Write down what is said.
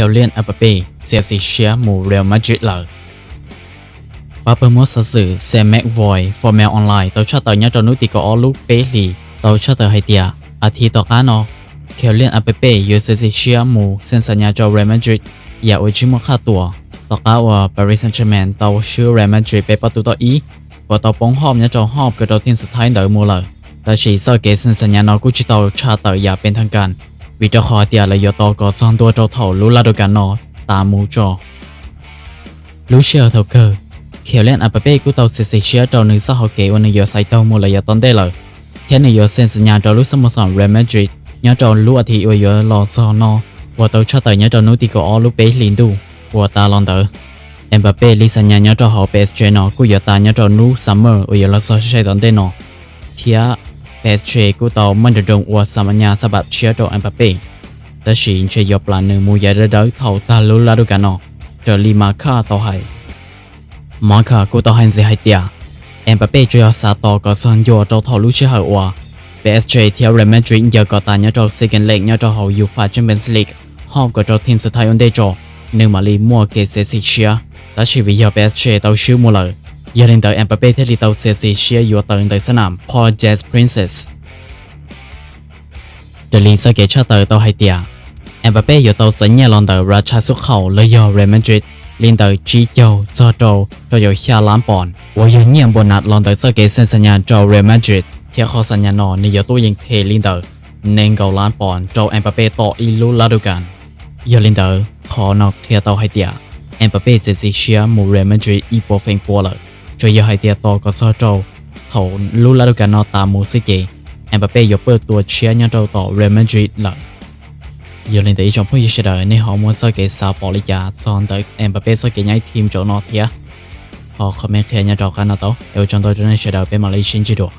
Kylian Mbappe txiav txim siab mus Real Madrid lawm. Pab pawg muab xov xwm Sam McVoy, Football Online tau tshaj tawm nyob rau hnub tim kaum ob lub peb hlis tau tshaj tawm hais tias, as thiv tom qab no, Kylian Mbappe yuav txiav txim siab mus xeem xam nyas rau Real Madrid, yam uas tsis muaj qhaj tuam, tom qab uas Paris Saint-Germain tau swb Real Madrid peb pab tus toj ib, uas tau poob hom nyob rau hom kws rau theem xus thaib ntawd mus lawm. Tab sis txoj kev xeem xam nyas no kuj tsis tau tshaj tawm yam pes thaj kas, vim rau qhov hais tias lawv yuav tos kom txog ntua rau thaum lub lab du kas no tas mus tso. Lub sij hawm thaum kawg, Kylian Mbappe kuj tau txiav txim siab rau nws txoj hauv kev uas nws yuav xaiv taug mus lawm yav tom ntej lawm, thiab nws yuav xeem xam nyas rau lub xab mos xoom Real Madrid nyob rau lub as thiv uas yuav los txog no, uas tau tshaj tawm nyob rau hnub tim kaum ob lub peb hlis ntuj uas tas los ntawd. Mbappe li xam nyas nyob rau hauv PSG no kuj yuav tas nyob rau hnub summer uas yuav los txog sai sai tom ntej no, thiab PSG kuj tau muaj nroos nroos uas xam nyas xab pab tshiab rau Mbappe, tab sis ntshe yuav plam nws mus yav dawb dawb thaum tag lub lab du kas no. Raws li Marca tau hais, Marca kuj tau hais ntxiv hais tias, Mbappe tsuas yog xav tos kom txog ncua rau thaum lub sij hawm uas PSG thiab Real Madrid ncaws kom tas nyob rau second leg nyob rau hauv UEFA Champions League, hom kws rau theem xus thaib ua ntej tso, nws mam li muaj kev txiav txim siab. Tab sis vim yog PSG tau swb mus lawm, yog li ntawd Mbappe thiaj li tau txiav txim siab yuav tawm ntawm xab nam Parc des Princes. Raws li txoj kev tshaj tawm tau hais tias, Mbappe yuav tau txais nyiaj los ntawm Raja Xub Khaum los yog Real Madrid li ntawm tsib caug txog rau rau caum xya lab poos, uas yog nyiaj npua nas los ntawm txoj kev xeem xam nyas rau Real Madrid, thiab qhov xam nyas no nws yuav tuaj yeem them li ntawm nees nkaum lab poos rau Mbappe tom ib lub lab du kas. Yog li ntawd qhov no qhia tau hais tias Mbappe txiav txim siab mus Real Madrid ib puas feem pua lawm, tsuas yog hais tias tos kom txog rau thaum lub lab du kas no tas mus xwb ces Mbappe yuav paj tua tshiab nyob rau tom Real Madrid lawm. Yog li ntawd ib tsoom phooj ywg sawv daws nej ho muaj txoj kev xav pom li cas txog ntawm Mbappe txoj kev nyob ib thim zaum no thiab, ho comment qhia nyob rau qab no tau. Es ua tsaug ntau rau nej sawv daws, peb mam li sib ntsib dua.